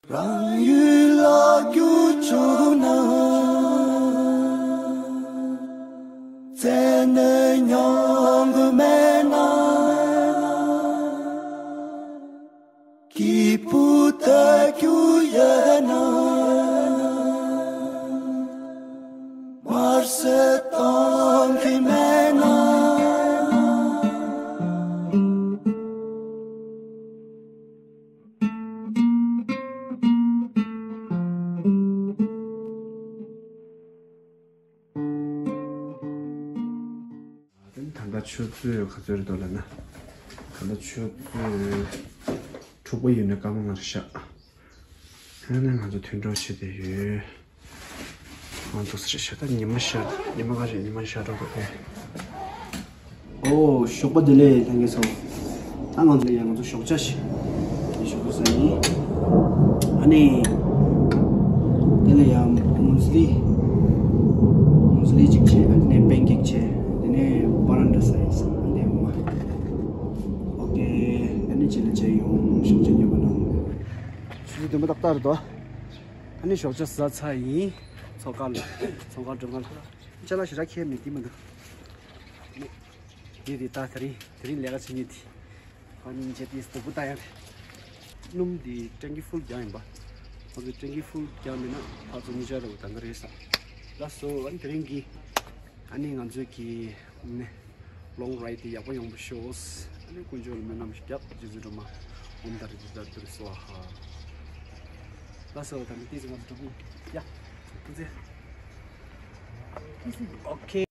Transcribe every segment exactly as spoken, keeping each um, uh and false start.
རང་ཡུལ་ལ་རྒྱུ་བཅུག་ན། བཙན་གནོན་མྱོང་གི་མེད་ན། སྐྱིད་པོ་ལྟ་རྒྱུ་ཡོད་ན། མར་སེ་གཏོང་གི་མེད་ན། ད་ལྟ་ཆུ་ཚོད་ག་ཚོད་རེད་འདུག་ལབ་ན། ད་ལྟ་ཆུ་ཚོད་དྲུག་པ་ཡིན་ན་སྐར་མ་ལྔ་རེད་ཤག་ཨ་ནི་ང་ཚོ་ཐོན་འགྲོ་བྱེད་བསྡད་ཡོད། ང་ཚོ་སེ་ཤ་ད་ཉི་མ་ཤར། ཉི་མ་ག་རེད། ཉི་མ་ཤར་འགྲོ་གི་རེད། ཨོ། ཞོགས་པ་བདེ་ལེགས་ལྷན་རྒྱས་ཚོ། ད་ང་ཚོ་ཡང་ང་ཚོ་ཞོགས་ཇ་ཞིག་ཞོགས་པ་ཟ་ཡིན། ཨ་ནི། དེ་ལ་ཡང་མུ་སི་ལི། མུ་སི་ལི་གཅིག་བྱས། ཨ་ནི་པན་ཀེག་བྱས། དེ་ནས་པ་རན་ཏྲ་ཟ་ཡིན། ཨ་ནི་མ། ཨོ་ཀེ། ཨ་ནི་ཅི་ལ་བྱས་ཡོང་། ཞོགས་ཇ་ཉོ་བ་ནང་། ཆུ་ཚོད་བདུན་པ་ཏག་ཏག་རེད་དོ། ཨ་ནི་ཞོགས་ཇ་ཟ་ཚར་ཡིན། ཚོང་ཁང་ལ། ཚོང་ཁང་འགྲོ་ང་ལ། ཅ་ལག་ཞེ་དྲག་ཁྱེར་མེད་དེ་མི་འདུག་འདི་དེ་ད་དེ་རིང་དེ་རིང་ལས་ཀ་བྱེད་མཁན་དེ། ཁོ་གཉིས་བྱས་ཏེ་སྡུག་པོ་ད་ཡང་རེད། སྣུམ་དེ་ཊེང་ཀི་ཧྥུལ་རྒྱག་ཡིན་པ། ཁོ་ཚོས་ཊེང་ཀི་ཧྥུལ་རྒྱག་མེད་ན་ཕར་ཚུར་གཉིས་ཆར་རེ་བ་ད་ག་རེད་ས། ལགས་སོ། ཨ་ནི་དེ་རིང་གི་ཨ་ནི་ང་ཚོའི་གི་ནི་ལོང་རའེ་ཌི་དེ་ཡག་པོ་ཡོང་བ་ཤོག་ཨ་ནི་དཀོན་མཆོག་ལ་སྨོན་ལམ་ཞིག་རྒྱབ། རྗེ་བཙུན་སྒྲོལ་མ། ཨོཾ་ཏཱ་རེ་ཏི་ཏཱ་རེ་ཏུ་རེ་སྭཱ་ཧཱ། ལགས་སོ། ད་ནི་ཏིས་ང་ཚོ་གྲོགས་པོ་ཡ། ཐུགས་རྗེ་ཆེ། ཨོ་ཁེ།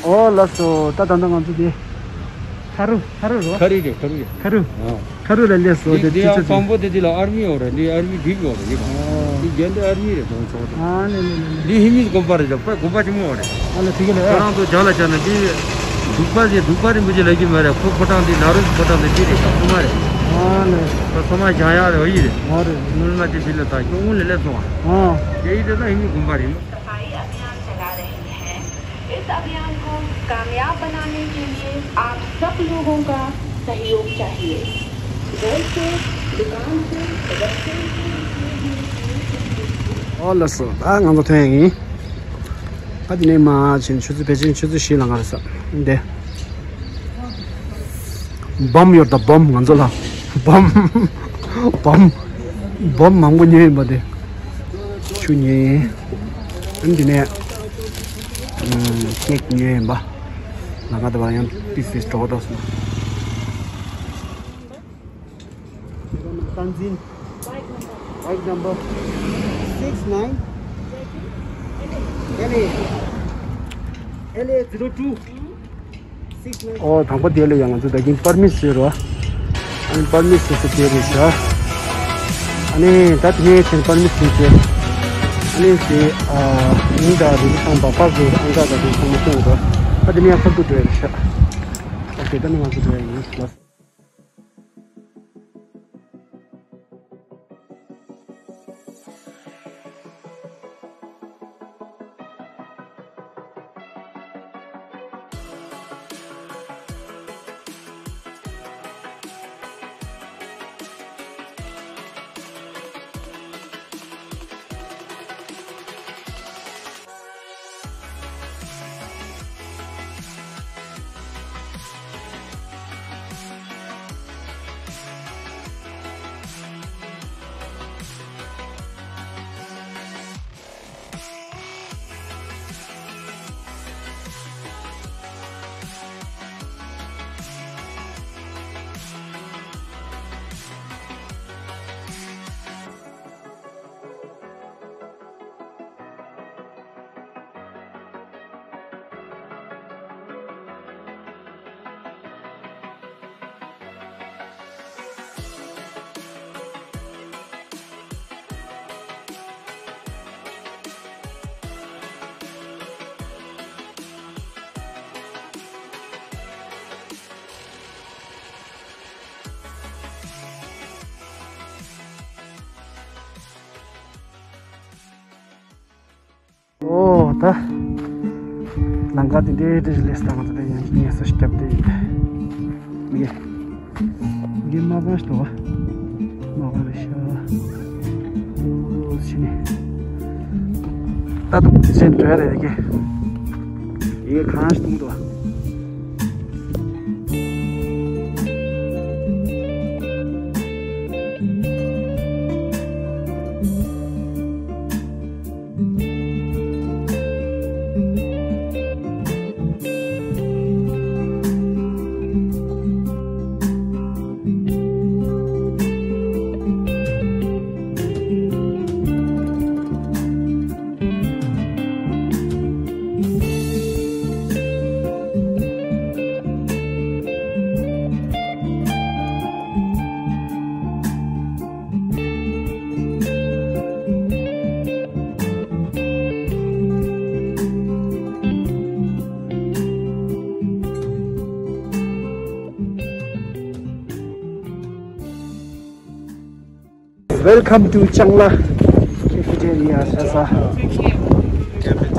ཨོ་ལགས་སོ། ད་ད་ལྟ་ང་ཚོ་དེ་ཁ་རུ། ཁ་རུ་རོ། ཁ་རུ་རེད། ཁ་རུ་རེད། ཁ་རུ། ཨ། ཁ་རུ་ལ་སླེབས་སོང་། འདི་དེ་འདི་ཡང་དཔང་པོ་དེ་འདི་ལ་ཨར་མི་ཡོད་རེད། འདི་ཨར་མི་སྒྲིག་ཡོད་རེད། འདི་ཨོ། འདི་རྒན་འདི་ཨར་མི་རེད། དོང་ཚོགས་དེ། ཨ་ལེ་ལེ་ལེ་ལེ། འདི་ཧི་མིས་དགོན་པ་རེད། དཔེ་དགོན་པ་ཆེན་མོ་རེད། ཨ་ལེ་དེ་ག་ལ། ཁོ་རང་ཚོ་རྒྱ་ལ་བཅར་ན་འདི་འབྲུག་པ་ཟེར། འབྲུག་པ་རིན་པོ་ཆེ་ལབ་ཀྱི་མ་རེད། ཁོ་ཕོ་བྲང་འདི་ནཱ་རོ་ཕོ་བྲང་འདི་འདི་རེད། ཁོ་ཚོ་མ་རེད། ཨ་ལེ། ཁོ་ཚོ་མ་བཞེངས་ཡག་རེད། འོ་ཡི་རེད། ཨ་རེད། ནོར་ལ་དེ་ཕི་ལ་ད་སྐྱོ་ངོ་ལེ་ལེ་སོང་བ། ཨ། དེ་ཡི་དེ་ད་ཧི་མིས་དགོན་པ་རེད། सफाई अभियान चला रही है। इस अभियान को कामयाब बनाने के लिए आप सब लोगों का सहयोग चाहिए। घर से, दुकान से, रस्ते से। ཨོ་ལགས་སོ། ད་ང་ཚོ་ཐོན་ཡིན། ཨ་དེ་ནས་མ་ཕྱིན་ཆུ་ཚོད་ཕལ་ཆེར་ཆུ་ཚོད་བཞི་ལ་ང་རེད་ས། འདི་སྦོམ་ཡོད་ད། སྦོམ། ང་ཚོ་ལ་སྦོམ་སྦོམ་སྦོམ་མང་པོ་ཉོས་ཡིན་པ། དེ་ཆུ་ཉོས་ཡིན། ཨ་འདི་ནས་ ཀེག་ཉོས་ཡིན་པ། ལམ་ཁ་དེ་བར་ཡང་ཏོག་ཙམ་གྲོགས་ཏོག་སོང་། བསྟན་འཛིན། Bike number six nine L A L A zero two six nine. ཨོ། དང་པོ་དེ་ལ་ཡང་ང་ཚོ་ད་གིན་པར་མིཊ་ཟེར་རོ། ཨ་ནི་པར་མིཊ་ཟེར་ས་དེ་རེད་ཤག་ཨ་ནི་ད་དེ་ནས་ཁྱེད་པར་མིཊ་ཟིན་ཚེ། ཨ་ནི་དེ་ཨ་མིང་དང་རིན་ཐང་བ་པར་ཟེར་ཨང་གྲངས་དང་དེ་ཚང་མ་སྟོན་དགོས། ཨ་དེ་ནས་ཡང་ཕར་ཚུར་འགྲོ་ཡ་རེད་ཤག་ཨ་དེ་ད་ནི་ང་ཚོ་འགྲོ་ཡ་ཡིན་ལ། ཨོ་ད། ལམ་ཁ་དེ་འདྲའི་འདྲ་ཞིག་སླེབས་སྟངས་ད་ལྟ་ཡང་ངལ་གསོ་ཞིག་བརྒྱབ་སྟེ་ཡོད། ངས་ངས་མ་པང་ཞིག་འདུག་མ་པང་རེད་ཤག་ཨོ་ཕྱི་ནས་ད་དུང་དེ་བཞིན་འགྲོ་ཡ་རེད་ཀྱི། ཡིན་གང་ཞིག་འདུག Welcome to Changla Cafeteria, Shasa.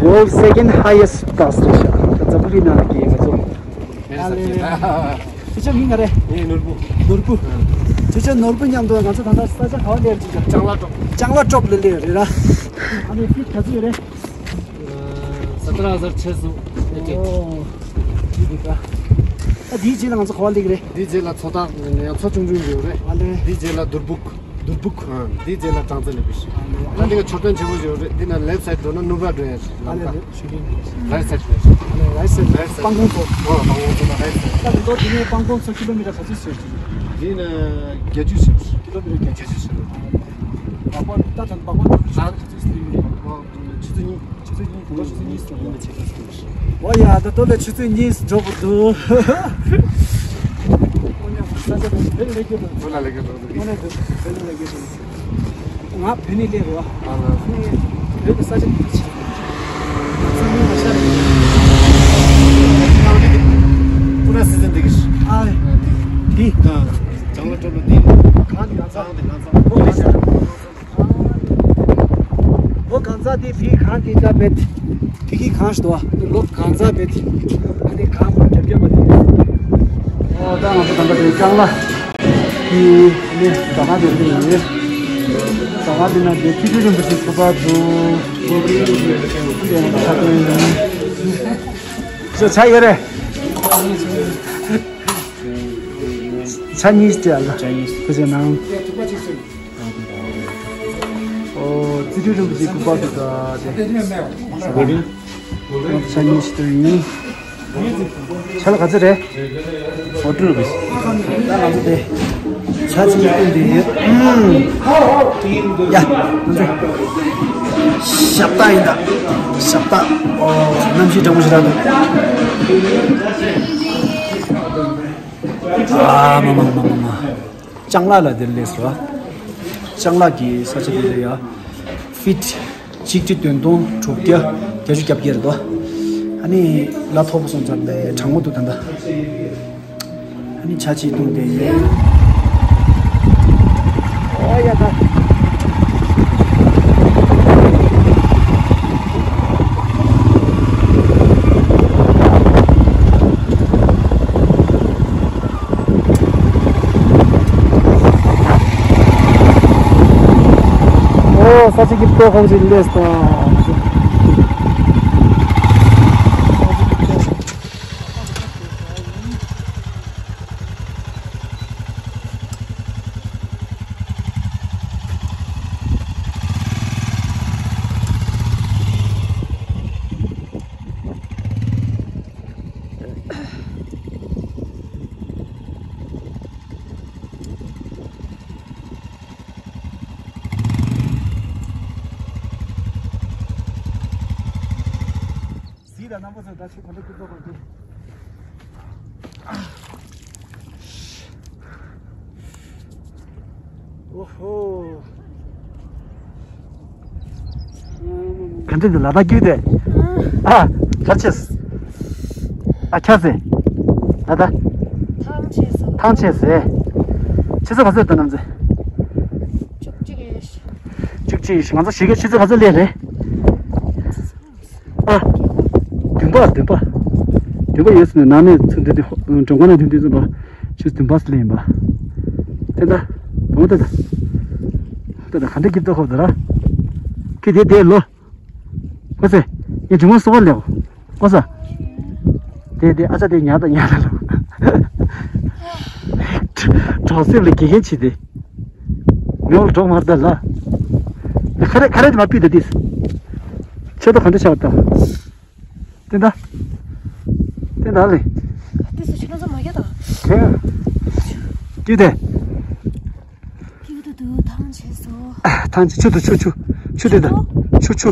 World second highest gas station. ད་འཛམ་བུ་གླིང་ནང་ལ་སྐྱེས་ང་ཚོ། ཁྱེད་ཚོ་མིང་ག་རེ། ངའི་ནོར་བུ། ནོར་བུ། ཁྱེད་ཚོ་ནོར་བུ་མཉམ་དུ་ང་ཚོ་ད་ལྟ་ས་ཆ་ག་བ་སླེབས་ཀྱི། ལྕང་ལ་ཊོབ། ལྕང་ལ་ཊོབ་ལ་སླེབས་རེད་ར། ཨ་ནི་ཕིཊ་ག་ཚོད་ཡོད་རེད། सत्रह हजार छः सौ एटी। ཨོ། འདི་འདུག་ག་ཨ་འདིའི་རྗེས་ལ་ང་ཚོ་ག་བ་སླེབས་ཀྱི་རེད། འདིའི་རྗེས་ལ་མཚོ་ཐང་ཡང་མཚོ་ཆུང་ཆུང་ཡོད་རེད། ཨ་ལེ། འདིའི་རྗེས་ལ་དུར་བུག་དུར་བུག་ཨ་འདིའི་རྗེས་ལ་ཀྲང་ཙེ་ལི་བིཆ། ཨ་ལེ། ད་འདི་ག་མཆོད་རྟེན་ཆེན་པོ་ཡོད་རེད། འདི་ན་ལེཕ་སའིད་འགྲོ་ན་ནུབ་ར་འགྲོ་ཡ་རེད། ཨ་ལམ་ཁ་ལེ་ལེ། ཤུ་ལིང་རེད། རའིཊ་སའིད་རེད། ཨ་ལེ་རའིཊ་སའིད། རའིཊ་སའིད། སྤང་གོང་ཚོ། ཨོ་སྤང་གོང་ཚོ་ན་རའིཊ་སའིད། ད་མདོ་འདི་ནས་སྤང་གོང་ཚོ་ཀི་ལོ་མི་ཊར་ག་ཚོད་ཞིག་འདི་ན་བརྒྱད་ཅུ་ཞིག་ཀི་ལོ་མི་ཊར་བརྒྱད་ཅུ་ཞིག་བག་པ་ད་ད་བག་པ་ཆུ་ཚོད་གཉིས། ཆུ་ཚོད་གཉིས། ཆུ་ཚོད་གཉིས་ཡིན་པ་ཆུ་ཚོད་གཉིས་སུ་ཡིན་པ་བྱེད་ཀྱི་འདུག་ཨོ་ཡ་ད་དོ་ལ་ཆུ་ཚོད་གཉིས་སུ་འགྲོ་དགོས་འདུག་ཨོ་ཡ་ས་ཆ་དེ་ལས་ཀྱི་འདུག་ཨོ་ན་ལས་ཀྱི་འདུག་ཨོ་ན་འདུག་ལས་ཀྱི་འདུག་ང་བོད་ནས་སླེབས་རོགས། ཨ་ལ། བོད་ཀྱི་ས་ཆ་འདི་ཆེ། ས་མིང་མ་ཤར། ཁོ་ར་སི་ཛན་འདི་གི་ཨ། འདི། ཨ། ལྕང་ལ་ཊོབ་ལ་འདི། གང་འདི་གང་ཚང་འདི་གང་ཚང་། ཁོ་ར་ཤར། ལོ་གང་ཚ་དེ་བི་གང་དེ་ད་བེད། དེ་གི་གང་ཞིག་འདུག་བ། ལོ་གང་ཚ་བེད། ཨ་ནི་གང་བ་རྒྱབ་རྒྱབ་པ་དེ། ཨོ་ད་ང་ཚོ་ད་ལྟ་དེ་ལྕང་ལ། དེ་ནི་ཟ་ཁང་དེ་དེ་ཡིན། ཟ་ཁང་དེ་ན་དེ་ཁྱི་ཁྱི་རིན་པོ་ཆེ་སྐུ་པར་འདུག་ཁྱི་ཆ་ཡོད་རེད། ཆ་གཉིས་ཅི་ཨ་ལ། ཆ་གཉིས། ཁྱི་ཆ་ནང་། ཨོ། རྩིས་སྤྲོད་རིན་པོ་ཆེའི་སྐུ་པར་དེ་ད་དེ། ཆ་གཉིས་ཤིག་ཏུ་ཡིན། ཆ་ལ་ག་ཚོད་རེད། ཕོར་ཊི་རུ་པིས། ད་ང་ཚོ་དེ་ཆ་གཅིག་སྟོན་དུ་ཡོད། ཨུམ། ཡ། ང་ཚོ་ཞབས་སྟེགས་ཡིན་ད། ཞབས་སྟེགས། ཨོ། གནམ་གཤིས་འདྲ་པོ་ཞིག་རག་འདུག་ཨ་མ་མ་མ་མ་མ། ལྕང་ལ་ལ་དེར་སླེབས་སོང་། ལྕང་ལ་གི་ས་ཆ་དེ་ལ་ཡ་ཕིཊ་ཆིག་ཁྲི་བདུན་སྟོང་དྲུག་བརྒྱ་བརྒྱད་ཅུ་གྱ་བརྒྱད་རེད་དོ། ཨ་ནི་ལ་མཐོ་པོ་སོང་ཙང་དཔེ་གྲང་མོ་འདུག་ད་ལྟ། ཨ་ནི་ཆ་གཅིག་བཏུང་བསྡད་ཡོད། ཨོ་ཡ་ད། ཨོ། ས་ཆ་གི་ལྟོ་གོང་ཞིག་སླེབས་སོང་། གཟིགས་དང་རྣམ་པ་ཚོ། ད་ཆུ་ག་འདྲ་སྐྱིད་པོ་ག་འདུག་ཨོ་ཧོ། ག་འདྲ་འདུག་ལ་དྭགས་ཀྱི་དེ། ཨ། གར་ཆེས། ཨ། ཁྱ་སེ། ལ་དྭགས། ཐང་ཆད་སོང་། ཐང་ཆད་སོང་། ཆུ་ཚོད་ག་ཚོད་འདུག་གནམ་གཤིས། བཅུ་གཅིག་ཡོད། བཅུ་གཅིག་ཡོད། ང་ཚོ་གཞིས་ཀ་ཆུ་ཚོད་ག་ཚོད་སླེབས་རེད། ཨ། བདུན་པ། བདུན་པ། བདུན་པ་ཡོད་ཟེར་ནས་ནང་ནས་ཚུར་འདི་འདི་མགྲོན་ཁང་ནས་འདི་འདི་ཚུར་ལ་ཆུ་ཚོད་བདུན་པ་སླེབས་ཡིན་པ། དེ་འདྲ། དོ་དེ་འདྲ། དེ་འདྲ་ག་འདྲ་སྐྱིད་པོ་ཁོབ་ད་ར། ཁྱེད་དེ་དེ་ལོ། ཁོ་ཚེ། ངས་འབྱུང་བ་གསོ་བ་ལེགས། ཁོ་ཚ། དེ་དེ་ཨ་ཅག་དེ་ཉལ་དང་ཉལ་དང་ལ། གྲོགས་སེམས་ལ་དགེ་རྒན་བྱེད་དེ། མེའོ་ལ་གྲོགས་མར་ད་ལ། ཁ་རེ་ཁ་རེ་དེ་མ་ཕུད་ད་དེ། ཆེ་ཏོ་ག་འདྲ་ཆགས་ད། དེ་འདྲ། དེ་འདྲ་ལེ། དེ་སུ་ཆེ་ན་ཚོ་མ་རྒྱ་དང་། དེ། དེ་དེ། ཀྱི་དུ་དུ་ཐང་ཆད་སོང་། ཐང་ཆད། ཆུ་དུ་ཆུ་ཆུ། ཆུ་དེ་འདྲ། ཆུ་ཆུ།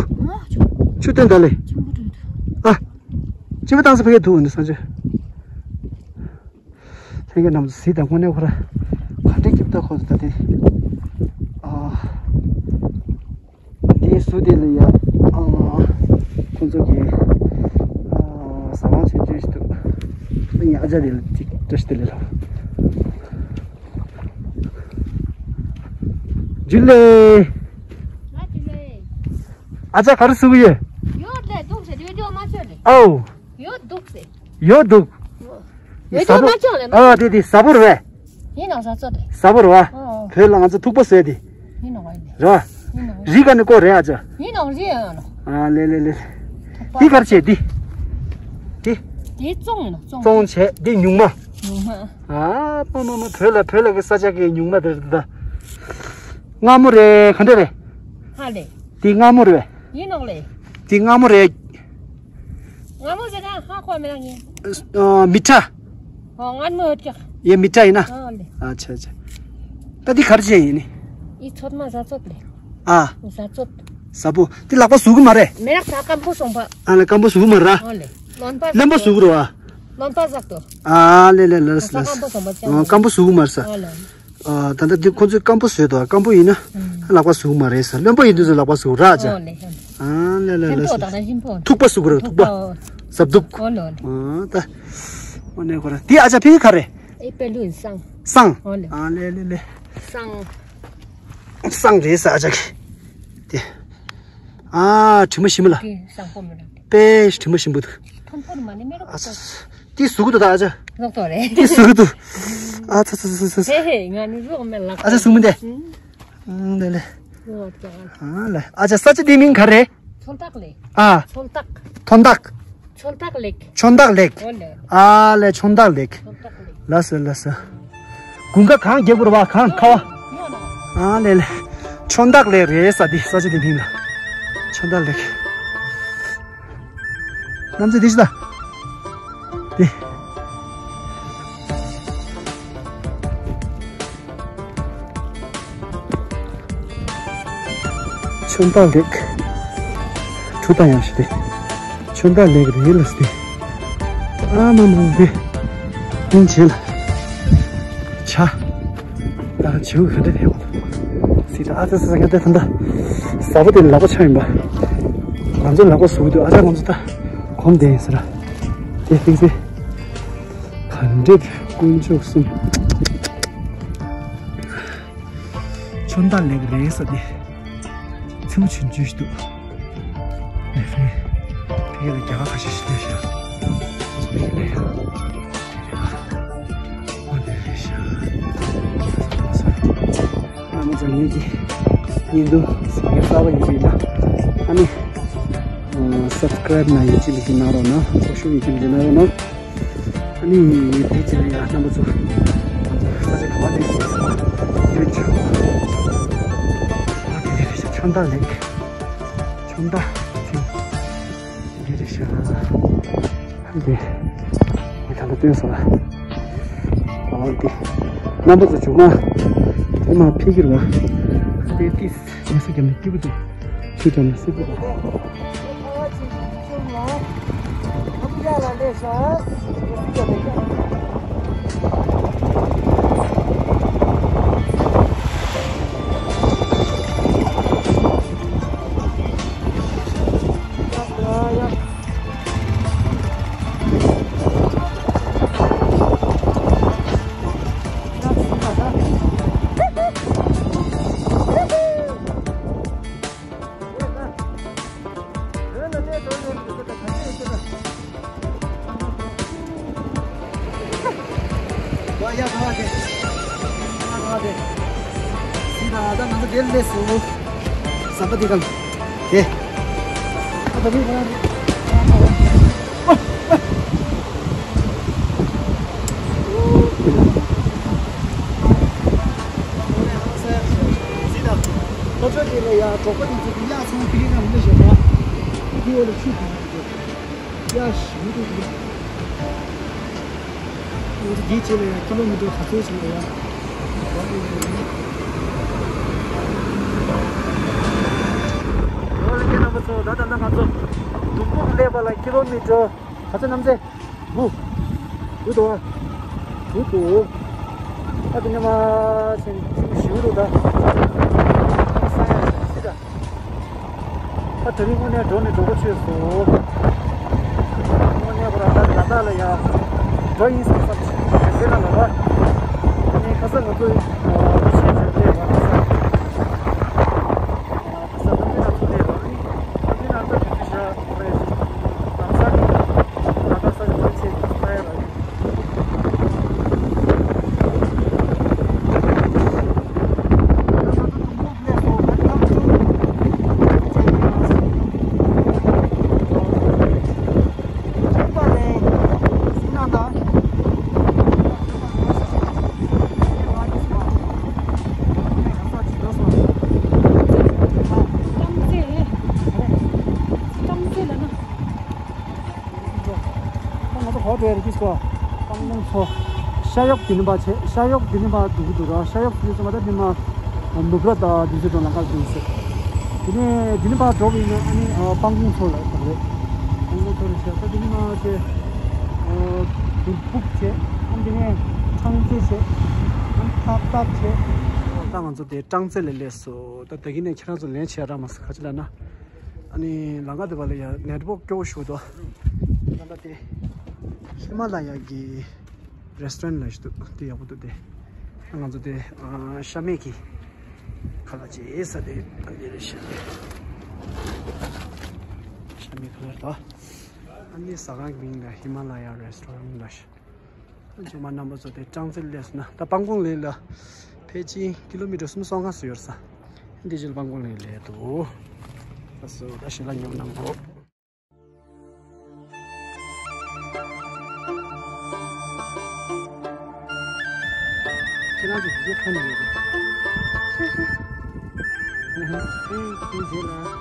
ཆུ་དེ་འདྲ་ལེ། ཨ། ཅི་མི་བཏང་ས་ཕ་གི་འདུག་འདི་ས་ཆ། ལྷན་རྒྱས་རྣམས་གཟིགས་དང་། དངོས་གནས་ཁོ་ར་ག་འདྲའི་སྐྱིད་པོ་ད་ཁོ་ད་དེ། ཨ། དེའི་ཟུར་དེ་ལ་ཡ། ཨ། ཁོ་ཚོ་གི། ཨ། ཟ་ཁང་ཆུང་ཆུང་ཞིག་འདུག་ཨ་ནི་ཨ་ཅག་དེ་ལ་ཅིག་བཀྲ་ཤིས་བདེ་ལེགས་ལབ། ཇུ་ལེ། ང་ཇུ་ལེ། ཨ་ཅག་ག་རེ་བཟོ་གི་ཡོད། ཡོད་ལེ་འདུག་ཟེར། ཡོད་ཅོག་མ་ཆོད་ལེ། ཨའོ། ཡོད་འདུག་ཟེར། ཡོད་འདུག་ཡོད་ཅོག་མ་ཆོད་ལེ། ཨ་དེ་དེ་ཟ་པོ་རེད་པས། ཡིན་ནོ་ཟ་ཚོད་རེད། ཟ་པོ་རེད་པ། ཨོ། བོད་ལ་ང་ཚོ་ཐུག་པ་ཟེར་དེ། ཡིན་ནོ་ཡིན་ནོ། རེད་པ། ཡིན་ནོ་ཡིན་ནོ། རི་ག་ནས་བརྐོས་རེད་ཨ་ཅག་ཡིན་ནོ་རི་ཡོད་ནོ། ཨ་ལེ་ལེ་ལེ། འདི་ག་རེ་བྱས་འདི། འདི། འདི་བཙོང་ཡིན་ནོ་བཙོང་། བཙོང་བྱས་འདི་ཉུང་མ། ཉུང་མ། ཨ་མ་མ་མ། བོད་ལ་བོད་ལ་གི་ས་ཆ་གི་ཉུང་མ་དེ་རེད་ད། མངར་མོ་རེད། ག་འདྲ་རེད། ཧ་ལེ། འདི་མངར་མོ་རེད་པས། ཡིན་ནོ་ལེ། འདི་མངར་མོ་རེད། མངར་མོ་ཟེར་ན་ཧ་གོ་མེད་ན་ངས། ཨ། མི་ཁྲ། ཨོ། མངར་མོ་ཡོད་ཀྱག་ཡེ་མི་ཁྲ་ཡིན་ན། ཨོ་ལེ། ཨ་ཆ་ཆ། ད་འདི་ག་རེ་བྱས་ཡིན་ནི། འདི་ཚོད་མ་ཟ་ཚོད་ལེ། ཨ། ཟ་ཚོད། ཟ་པོ། འདི་ལག་པ་ཟུག་གི་མ་རེད། མེ་རག་ད་སྐམ་པོ་སོང་པ། ཨ་ལེ། སྐམ་པོ་ཟུག་གི་མ་རེད། ཨོ་ལེ། རློན་པ་རློན་པ་ཟུག་གི་རེད་པ། རློན་པ་ཟག་ཏོ། ཨ་ལེ་ལེ་ལེ་ལེ། ཟ་སྐམ་པོ་སོང་པ་ཅང་། ཨ། སྐམ་པོ་ཟུག་གི་མ་རེད་ཟ། ཨོ་ལེ། ཨ། ད་ལྟ་འདི་ཁོ་ཚོས་སྐམ་པོ་བཟོས་འདུག་སྐམ་པོ་ཡིན་ན། ཨུམ། ལག་པ་ཟུག་མ་རེད་ཟེར། རློན་པ་ཡིན་དུས་ཚོད་ལག་པ་ཟུག་ར་ཅག་ཨོ་ལེ། ཨ་ལེ་ལེ་ལེ། ཐུག་པ་ཟུག་ར། ཐུག་པ། ཐུག་པ་ཟུག་ར། ཐུག་པ། ཐུག་པ། ཟབ་ཐུག་ཨོ་ལེ་ཨོ་ལེ། ཨ་ད། ཨོ་ནེ་ཁོ་ར། དེ་ཨ་ཅག་ཕ་གི་ག་རེ། ཨེ་པེ་ལུ་ཡིན། སང་། སང་། ཨོ་ལེ། ཨ་ལེ་ལེ་ལེ། སང་། སང་རེད་ཟེར་ཨ་ཅག་གིས། དེ། ཨ། དྲི་མ་ཞིམ་པ་ལ། དེ་སང་པོ་མི་རག་དཔེ་དྲི་མ་ཞིམ་པོ་འདུག་ཐོན་ཐོན་མ་ནི་མེ་རོ། ཨ་ཚ་ཚ། དེ་ཟུག་གི་འདུག་ད་ཨ་ཅག་རོགས་ཏོ་རེད། དེ་ཟུག་གི་འདུག་ཨ་ཚ་ཚ་ཚ་ཚ། ཧེ་ཧེ། ང་ནི་རོགས་མེད་ལག་ཨ་ཅག་ཟུག་མི་འདུག་ཨུམ། ཨུམ། ལེ་ལེ། རོགས་ཀྱང་། ཨ་ལེ། ཨ་ཅག་ས་ཆ་དེའི་མིང་ག་རེ། ཚོན་སྟག་ལེ། ཨ། ཚོན་སྟག་ཚོན་སྟག་ཚོན་སྟག་ལེགས། ཚོན་སྟག་ལེགས། ཨོ་ལེ། ཨ་ལེ། ཚོན་སྟག་ལེགས། ཚོན་སྟག་ལེགས། ལགས་སོ་ལགས་སོ། དགུན་ཁ་གངས་རྒྱག་དགོས་རེད་པ། གངས་ཁ་བ། ཨ་ལེ་ལེ། ཚོན་སྟག་ལེགས་རེད་ས་དེ། ས་ཆ་དེ་མིང་ལ། ཚོན་སྟག་ལེགས། གནམ་རྩེ་དེ་ཤི་ད། དེ། ཆོན་ཏ་ལེག་གྲུ་ད་ཡང་ཤི་དེ། ཆོན་ཏ་ལེག་རེད་ལ་སྟེ། ཨ་མ་མ་བེ། ཡིན་བྱེད་ལ། ཆ། ད་བྱིའུ་ག་འདྲ་རེད་འོ། སི་ད་ཨ་ཙི་ཙི་ང་དེ་ད་ད། ཟ་བོ་དེ་ལག་པ་ཆ་ཡིན་པ། ང་ཚོ་ལག་པ་ཟུག་དུས་ཨ་ཅག་ང་ཚོ་ད། གོམ་དེ་ཡིན་ཟེར། དེ་ཏིག་ཙི། ག་འདྲེ་དཀོན་མཆོག་གསུམ། ཆོན་ཏ་ལེག་རེད་ས་དེ། ཚིམ་ཆུན་ཆུན་ཞིག་འདུག་ཨེ་ཧྥེ། ཕ་གི་ལ་རྒྱ་གར་ཁ་ཤས་ཤིག་སླེབས་ཤག་ཕ་གི་ལ་ཡ། ཨ་ནི་རེད་ཤག་རྣམ་པ་ཚོ་ངེད་ཀྱི་ཉིན་དུ་ཟིན་གྱི་གསར་པ་ཡིན་པས་ན། ཨ་ནི། སབ་སི་ཀ་རེབ་ན་ཡིན་གཅིག་མིན་གཅིག་གནང་རོགས་གནང་། ཀུ་ཤུ་ཡིན་གཅིག་མིན་གཅིག་གནང་རོགས་གནང་། ཨ་ནི་དེ་ཅི་ལ་ཡ་རྣམ་པ་ཚོ། ས་ཆ་ག་བ་དེ་སོང་ཡོད་ཆོག་ཨ་དེ་དེ་རེད་ཤག་ཆོན་ཏ་ལེག་ཆོན་ཏ་ཚིག་དེ་རེད་ཤག་ཨ་དེ་དེ་ད་ལྟ་སྟོན་སོང་ལ། ཨ་དེ་རྣམ་པ་ཚོ་བྱུང་ན་དེ་མ་ཕི་གིར་བ་དེ་ཏིས་ངལ་གསོ་རྒྱབ་ནས་སྐྱིད་པོ་འདུག་ཆུ་འགྲམ་ལ་སྲིད་པ་དང་། ཡ་ཡ་གོ་བ་དེ། ཡ་གོ་བ་དེ། སི་ད་ད་ང་ཚོ་དེར་སླེབས་སོང་། ཟམ་པ་འདི་གམ། དེ། ཨ་ད་མི་གོ་ཡ། སི་ད། ཁོ་ཚོ་དེ་ལ་ཡ་གྲོགས་པོ་དེ་ཚོ་གི་ཡ་ཚང་ཕི་ལི་ན་མི་ཤེས་པ། ཁོ་ཚོ་ལ་ཆུ་དེ། ཡ་ཞིག་འདུག་འདུག་ང་ཚོ་འདིའི་རྗེས་ལ་ཡང་ཀི་ལོ་མི་ཊར་ག་ཚོད་ཅིག་ལ་ཡང་། ཨོ་ལྷན་རྒྱས་རྣམ་པ་ཚོ། ད་ད་ལྟ་ང་ཚོ་དུམ་བུ་སླེབས་པ་ལ་ཀི་ལོ་མི་ཊར་ག་ཚོད་རྣམ་ཚེ། དགུ། དགུ་འདུག་ཨ། དགུ་འདུག་ཨ་དེ་ནས་མ་ཚན་ཚིག་ཞིག་འདུག་ད། ས་ཡ་སི་ད། ད་དེ་རིང་དངོས་གནས་འགྲོ་ནི་འགྲོ་གོ་ཆོད་སོང་། དངོས་གནས་ཁོ་རང་ད་ད་ལྟ་ལ་ཡ་འགྲོ་ཡིན་བསམ་བསམ་ཞིག་ཟེར་ན་ལ་བ། ཨ་ནི་ཁ་སང་ང་ཚོ་ཨ་ཆེད་ཆེད་ལས་བ་ལ་ས། ཁ་སང་ང་ཚོ་ཡ་ཚོ་ལས་བ་ནི་ང་ཚོའི་ནང་ཚ་གི་ཚོ་ཤ་རེད། ལམ་སང་ནི་ད་ལྟ་ས་གི་ལམ་ཆེད་ས་ཡ་ལ་ཡོད། ང་ཚོ་ཧོ་ཊེལ་གྱི་སྐོར། སྤང་ལུང་མཚོ། ཤ་གཡོག་དེ་ནི་པ་ཆེ། ཤ་གཡོག་དེ་ནི་པ་འདུག་འདུག་ར། ཤ་གཡོག་དེ་ཚོ་མ་ད་དེ་མ་ནུབ་ར་ད་དེ་ཚོ་དང་ལ་ཁག་འདུག་ཟེར། དེ་ནས་དེ་ནི་པ་འགྲོ་བ་ཡིན་ན་ཨ་ནི་སྤང་ལུང་མཚོ་ལ་ཡོད་རེད། སྤང་ལུང་མཚོ་ལ་ཆེ། ད་དེ་ནི་མ་ཆེ། དུར་ཕུག་ཆེ། ཨ་དེ་ནས་ཁྲང་ཙེ་ཆེ། ཨ་ཐག་ཐག་ཆེ། ད་ང་ཚོ་དེ་ཀྲང་ཙེ་ལ་སླེབས་སོང་། ད་ད་གིན་ནས་ཁྱེད་རང་ཚོ་ལན་བྱས་ར་མ་ཟེར་ག་ཅི་ལ་ན། ཨ་ནི་ལམ་ཁ་དེ་བ་ལ་ཡ་ནེཊ་ཝོག་སྐྱོ་བོ་ཞིག་འདུག་ད་ལྟ་དེ་ཧི་མ་ལ་ཡ་གི་རེ་སི་ཊོ་རན་ཊི་ལ་ཞིག་འདུག་དེ་ཡག་པོ་འདུག་དེ་ང་ཚོ་དེ་ཨ་ཤ་མེད་ཀྱི་ཁ་ལག་ཅིག་ཟ་དེ་ཨ་འདི་རེད་ཤག་ཤ་མེད་ཁ་ལག་རེད་དོ། ཨ་ནི་ཟ་ཁང་གི་མིང་ལ་ཧི་མ་ལ་ཡ་རེ་སི་ཊོ་རན་ཊི་ལ་ཞིག་ཚང་མ་རྣམ་པ་ཚོ་དེ་ཀྲང་ཙེ་སླེབས་སོང་ན། ད་སྤང་ཀོང་ལེ་ལ་ཕལ་ཆེར་ཀི་ལོ་མི་ཊར་སུམ་ཅུ་སོ་ལྔ་ཙམ་ཡོད་རེད་ས། འདི་ཕྱི་ལ་སྤང་ཀོང་ལེ་ལ་འདུག་ད་སོ་ད་ཞིག་ལ་ཉོ་གནང་གོ། ཁྱེད་རང་ཚོ་དེ་ཚོ་ཁ་ནས་ཡོད་རེད། ཧེ་ཧེ། ཨེ་ཁྱེད་རྗེས་ལ།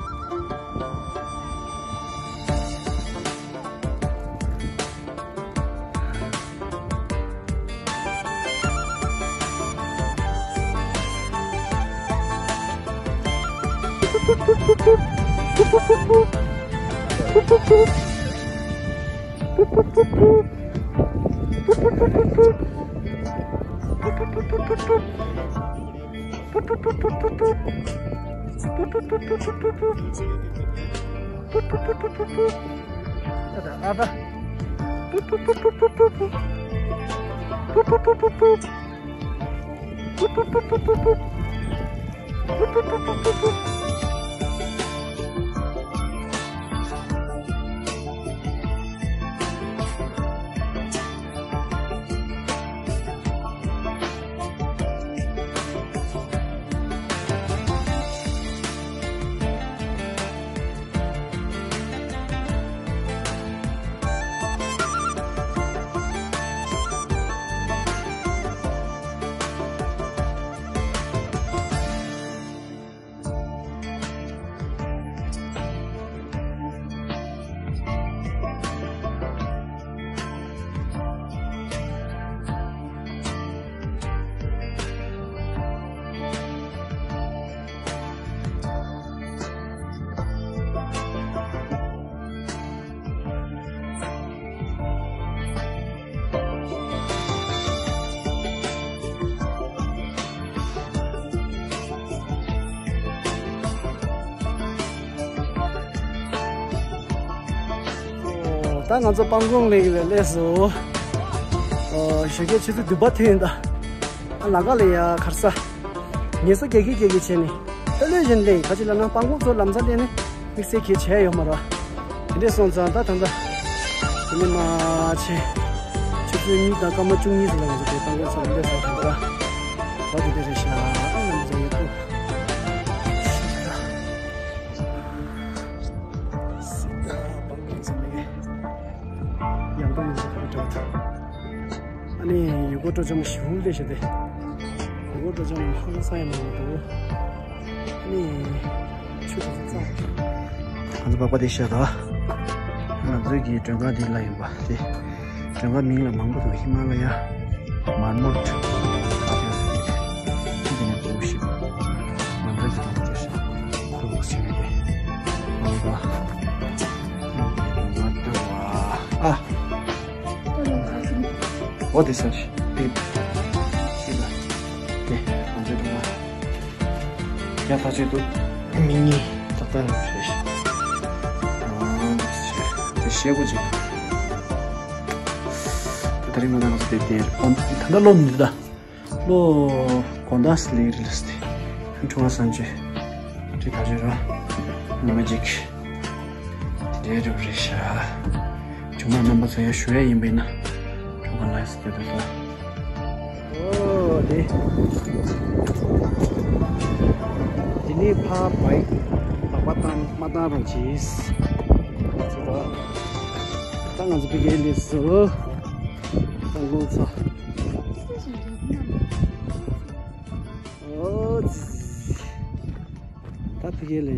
ད་ང་ཚོ་སྤང་གོང་གླིང་ལ་སླེབས་སོང་། ཨོ། ཞོགས་ཀས་ཆུ་ཚོད་བདུན་པ་ཐོན་ད། ཨ་ལམ་ཁ་ལ་ཡ་གར་ས། ངལ་གསོ་རྒྱག་གི་རྒྱག་གི་བྱས་ནས། ལྷོད་ལྷོད་བཞིན་སླེབས་ཡིན། ག་ཅི་ལབ་ན་སྤང་གོང་ཚོ་ལམ་སང་བལྟས་ནས་དམིགས་བསལ་གལ་ཆེ་ཡོད་མ་རེད། དེ་འདྲས་སོང་ཙང་ད་ད་ལྟ་དེ་ནས་མ་ཆེ། ཆུ་ཚོད་གཉིས་དང་སྐར་མ་བཅུ་གཉིས་ཙམ་ལ་ང་ཚོ་དེ་སྤང་གོང་ཚོ་ལ་སླེབས་ཚར་སོང་ད། བ་དེ་འདྲས་རེད་ཤག་ཨ་ལམ་སང་ཡོད་ཐུག་སྲིད་ད་སྤང་གོང་ཚོ་མེད། ཡང་དུ་ཡོད་ཚོ་ག་རེ་འགྲོ་ཐུབ། ཨ་ནི་ཡུལ་སྐོར་སྤྲོ་འཆམ་ཞེ་པོ་སླེབས་ཤག་སྟེ། ཡུལ་སྐོར་སྤྲོ་འཆམ་ཧང་སང་ཡང་མང་པོ་འདུག་ཨ་ནི་ཆུ་དེ་ཚོ་རྩ། ང་ཚོ་པགས་པ་དེ་བཞག་དང་། ང་ཚོའི་གི་མགྲོན་ཁང་འདི་ལ་ཡིན་པ་དེ། མགྲོན་ཁང་མིང་ལ་མང་པོ་འདུག་ཧི་མ་ལ་ཡ། མར་མོ་ཊ། དེ་ནས་གོ་ཤིབ། མ་འདྲ་གི་དང་དེ་བཞག་ཁོ་ལོག་ཕྱིན་ནས་དེ། མ་འདྲ། མ་འདྲ་བ། ཨ། འོ་དེ་ས་ཞིག་དེ། ཤེས་ལ། དེ་ང་ཚོའི་སྒང་ལ། ཡ་ཐག་ཆོད་འདུག་མི་གཉིས་ཏག་ཏག་རེད་ཤག་ཨ་དེ་ཤེས་གོ་ཅིག་དེ་ད་རིང་ང་དང་ང་ཚོ་དེ་དེ་ད་ལྟ་ལོ་མི་འདུག་ད། ལོ་དགོང་དག་སླེབས་རེད་ལ་སྟེ། ཁྲུང་ཁ་སང་ཆུ་དེ་ད་ཆུ་ར་ཉི་མ་གཅིག་དེ་འདྲའི་རུ་རེད་ཤག་ཆུང་མ་རྣམ་པ་ཚོ་ཡང་ཞུ་ཡ་ཡིན་པས་ན་ཁྲུང་ཁ་ལ་སི་དེ་དུ་ལ། ཨོ་དེ། དེ་ནས་ཕ་བའི་ལག་པ་བཏང་མ་བཏང་རང་བྱས། ཚུར་ར། ད་ང་ཚོ་ཕ་གིར་སླེབས་སོང་། ད་ལོ་ཚ། ཨོ་ཙི། ད་ཕ་གིར་ལ་ཡ།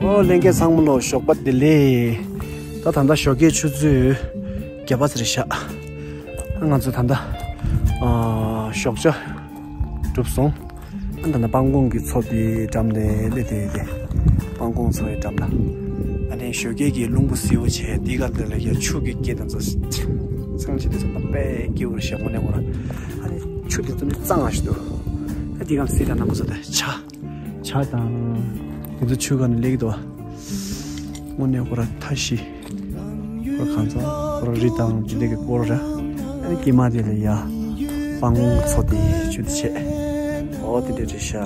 ཨོ་ལྷན་རྒྱས་ཚང་མ་ལོ་ཞོགས་པ་བདེ་ལེགས། ད་ད་ལྟ་ཞོགས་ཀའི་ཆུ་ཚོད་བརྒྱད་པ་ཙམ་རེད་ཤག་ང་ཚོ་ད་ལྟ་ཨ་ཞོགས་ཇ་གྲུབ་སོང་། ཨ་ད་ལྟ་སྤང་གོང་གི་མཚོ་དེའི་འགྲམ་ནས་སླེབས་བསྡད་ཡོད་དེ། སྤང་གོང་མཚོ་ཡི་འགྲམ་ལ། ཨ་ནི་ཞོགས་ཀའི་གི་རླུང་བུ་བསིལ་བོ་བྱས་འདི་ག་འདི་ལ་ཡ་ཆུ་གི་སྐད་དང་ཚོ། ཚང་ཆེ་དེ་ཚོ་དཔེ་སྐྱིད་པོ་རེད་ཤག་དངོས་གནས་ཁོ་རང་། ཨ་ནི་ཆུ་དེ་ཚོ་ནི་གཙང་མ་ཞིག་འདུག་ཨ་འདི་ག་ལ་སྲིད་ད་རྣམ་པ་ཚོ་ད་ཇ། ཇ་དང་། དེ་ཚོ་ཆུ་ག་ནས་སླེབས་ཀྱི་འདུག་བ། དངོས་གནས་ཁོ་ར་ཐ་ཤི། ཁོ་ར་གང་ཚང་ཁོ་ར་རི་དང་དེ་འདྲ་གི་སྐོར་ར། ཨ་ནི་དཀྱིལ་མ་དེ་ལ་ཡ། སྤང་གོང་མཚོ་དེ་ཆུ་དེ་བྱས། ཨོ་དེ་འདྲ་རེད་ཤག་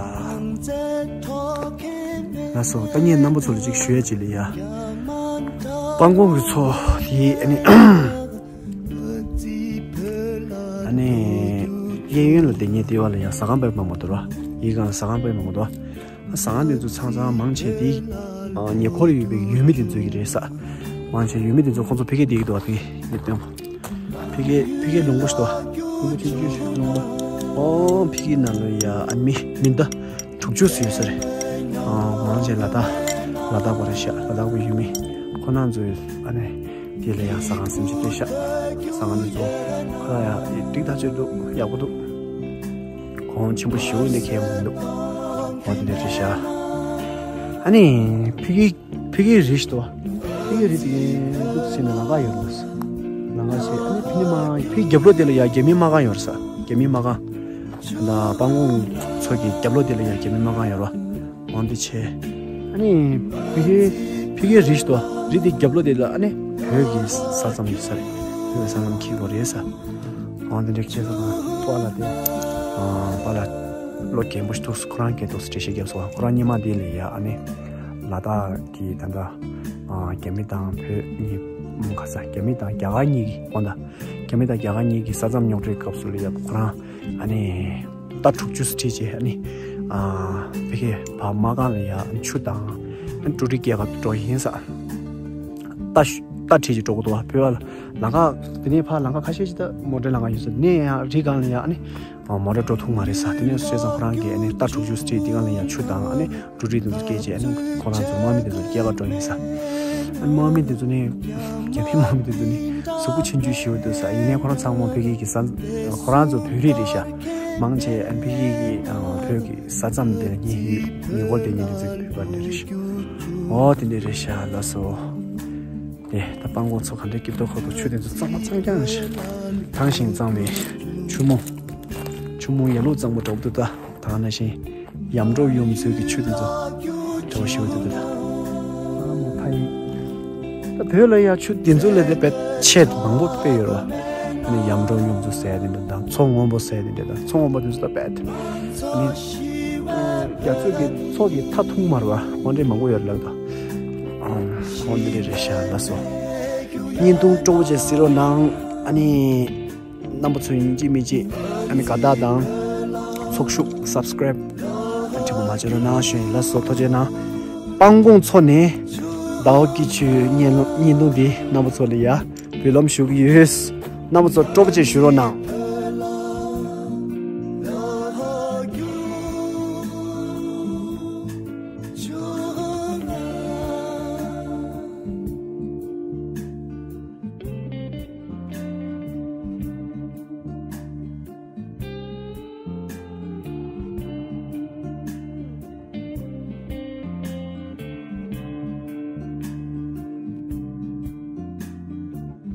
ལགས་སོ། ད་ངས་རྣམ་པ་ཚོ་ལ་ཅིག་ཞུ་ཡ་ཅིག་ལ་ཡ། སྤང་གོང་གི་མཚོ་དེ་ཨ་ནི། ཨ་ནི། གཡས་གཡོན་ལ་དེ་ངས་ལྟེ་བ་ལ་ཡ་ཟ་ཁང་དཔེ་མང་པོ་འདུག་ར། ཡི་གང་ཟ་ཁང་དཔེ་མང་པོ་འདུག་ཟ་ཁང་དེ་ཚོ་ཚང་ཚང་མང་ཆེ་དེ་ཉེ་འཁོར་ཡོད་པའི་ཡུལ་མི་དེ་ཚོ་གི་རེད་ས། མང་ཆེ་ཡུལ་མི་དེ་ཚོ་ཁོང་ཚོ་ཕ་གིར་བསྡད་ཀྱི་འདུག་བ། ཕ་གིར་ཡིབ་སྟོན། ཕ་གིར་ཕ་གིར་ལུང་པ་ཞིག་འདུག་བ། ལུང་པ་ཆུང་ཆུང་ཞིག་ལུང་པ། ཨོ་ཕ་གིའི་ནང་ལ་ཡ་ཨ་མི་མི་འདི་དྲུག་ཅུ་ཙམ་ཡོད་ས་རེད། ཨ་མང་ཆེ་ལ་དྭགས་ལ་དྭགས་པ་རེད་ཤག་ལ་དྭགས་པའི་ཡུལ་མི་ཁོ་རང་ཚོས་ཨ་ནི་དེ་ལ་ཡང་ཟ་ཁང་སེམས་ཅན་སྤྲད་ཤག་ཟ་ཁང་དེ་ཚོ་ཁོ་ལ་ཡང་འགྲིག་ཐག་ཆོད་འདུག་ཡག་པོ་འདུག་གོང་ཆེན་པོ་ཞེ་པོ་ནས་ཁེལ་མི་འདུག་འོ་དེ་འདྲ་རེད་ཤག་ཨ་ནི་ཕ་གི་ཕ་གིའི་རི་ཞིག་འདུག་ཕ་གིའི་རི་དེ་འདུག་ཟེར་ནས་ལམ་ཁ་ཡོད་རེད། ལམ་ཁ་ཞིག་ཨ་ནི་ཕ་གི་མ་ཕ་གི་རྒྱབ་ལོགས་དེ་ལ་ཡ་རྒྱ་མིའི་མ་རྐང་ཡོད་རེད་ས། རྒྱ་མིའི་མ་རྐང་། ད་སྤང་གོང་མཚོ་གི་རྒྱབ་ལོགས་དེ་ལ་ཡ་རྒྱ་མིའི་མ་རྐང་ཡོད་རེད་བ། འོ་འདི་བྱས། ཨ་ནི་ཕ་གིའི་ཕ་གིའི་རི་ཞིག་འདུག་རི་དེ་རྒྱབ་ལོགས་དེ་ལ་ཨ་ནི་བོད་ཀྱི་ས་མཚམས་ཡོད་ས་རེད། བོད་ས་མཚམས་འཁེལ་གྱི་རེད་ས། འོ་འདི་འདྲ་ཁྱེད་ཚོ་གང་པཱ་ལགས་དེ། ཨ་པཱ་ལགས་ལོ་རྒན་པོ་ཞིག་འདུག་ཁོ་རང་རྒན་འདུག་འགྲེལ་བཤད་རྒྱབ་སོང་བ། ཁོ་རང་སྔོན་མ་དེ་ལ་ཡ་ཨ་ནི་ལ་དྭགས་ཀྱི་ད་ལྟ་ཨ་རྒྱ་མི་དང་བོད་གཉིས་ཁ་ས་རྒྱ་མི་དང་རྒྱ་གར་གཉིས་ཀྱི་དབང་ད་རྒྱ་མི་དང་རྒྱ་གར་གཉིས་ཀྱི་ས་མཚམས་རྙོག་དྲའི་སྐབས་སུ་ལ་ཡ་ཁོ་རང་ཨ་ནི་རྟ་དྲུག་ཅུ་ཙམ་ཁྲིད་བྱས་ཨ་ནི་ཨ་ཕ་གིའི་བ་མ་རྐང་ལ་ཡ་ཆུ་དང་ཨ་ནི་འབྲུ་རིགས་སྐྱེལ་ག་འགྲོ་ཡིན་ས། རྟ་ཞུ་རྟ་ཁྲིད་ཅིག་འགྲོ་གི་འདུག་བ། བོད་ལ་ལམ་ཁ་དེ་ནས་ཕར་ལམ་ཁ་ཁ་ཤས་ཅིག་ད་མོ་ཊའི་ལམ་ཁ་ཡོད་ས། དེ་ནས་ཡང་རི་སྒང་ལ་ཡ་ཨ་ནི་མོ་ཊ་འགྲོ་ཐུབ་མ་རེད་ས། དེ་ནས་བྱས་ཙང་ཁོ་རང་གིས་ཨ་ནི་རྟ་དྲུག་ཅུ་ཙམ་ཁྲིད་དེ་སྒང་ལ་ཡ་ཆུ་དང་ཨ་ནི་འབྲུ་རིགས་དེ་ཚོ་སྐྱེལ་བྱས་ཨ་ནི་ཁོ་རང་ཚོ་དམག་མི་དེ་ཚོ་སྐྱེལ་ག་འགྲོ་ཡིན་ས། ཨ་ནི་དམག་མི་དེ་ཚོ་ནི་རྒྱ་མིའི་དམག་མི་དེ་ཚོ་ནི་གཟུགས་པོ་ཆུང་ཆུང་ཞེ་པོ་འདུག་ས། ཡིན་ནའི་ཁོ་རང་ཚང་མ་ཕ་གི་གི་ས་ཁོ་རང་ཚོ་བོད་རིགས་རེད་ཤག་མང་ཆེ་ཨ་ནི་ཕ་གི་གི་བོད་ཀྱི་ས་མཚམས་དེ་ལ་ཉེ་ཉེ་འཁོར་དེ་ཉེ་དེ་ཚོ་བོད་པ་འདྲ་རེད་ཤག་འོ་དེ་འདྲ་རེད་ཤག་ལགས་སོ། དེ་ད་སྤང་གོང་མཚོ་ག་འདྲའི་སྐྱིད་ཏོག་ཁོག་ཏོ། ཆུ་དེ་ཚོ་གཙང་མ་གཙང་རྐྱང་རེད་ཤག་དྭངས་ཤིང་གཙང་བའི་ཆུ་མོ། ཆུ་མོ་ཡ་ལུག་གཙང་པོ་འདྲ་པོ་འདུག་ད་ད་ནང་བཞིན་ཡམ་འབྲོག་ཡུལ་མཚོའི་གི་ཆུ་དེ་ཚོ་འདྲ་པོ་ཞེ་པོ་འདུག་ད་ཨ་མོ་ཕ་ཡིན། ད་བོད་ལ་ཡ་ཆུ་དེ་ཚོ་ལས་དེ་བས་ཆེ་མང་པོ་དཔེ་ཡོད་རེད་བ། ཨ་ནི་ཡམ་འབྲོག་ཡུལ་མཚོ་ཟེར་ཡ་དེ་འདྲ་དང་མཚོ་སྔོན་པོ་ཟེར་ཡ་དེ་འདྲ་དང་མཚོ་སྔོན་པོ་དེ་ཚོ་ད་བས་ཨ་ནི་རྒྱ་མཚོ་གི་མཚོ་གི་མཐའ་ཐུང་མ་རེད་བ། འོ་འདྲའི་མང་པོ་ཡོད་རེད་ལགས་ད། ཨང་། འོ་འདི་རེད་རེད་ཤག་ལགས་སོ། བརྙན་ཐུང་སྤྲོ་པོ་བྱས་གཟིགས་རོགས་གནང་། ཨ་ནི་རྣམ་པ་ཚོ་ཡིན་གཅིག་མིན་གཅིག་ཨ་ནི་དགའ་རྟགས་དང་ཚོགས་ཞུགས་སབ་སི་ཀ་རེབ་ཨ་དྲི་མ་མ་བྱེད་རོགས་གནང་ཞུ་ཡིན་ལགས་སོ། ཐུགས་རྗེ་གནང་། སྤང་གོང་མཚོ་ནས་ཟླ་བ་སྐྱིད་ཆུའི་བརྙན་ལུང་བརྙན་ཐུང་འདི་རྣམ་པ་ཚོ་ལ་ཡ་འབུལ་ལམ་ཞུ་གི་ཡོད། རྣམ་པ་ཚོ་སྤྲོ་པོ་བྱས་གཟིགས་རོགས་གནང་།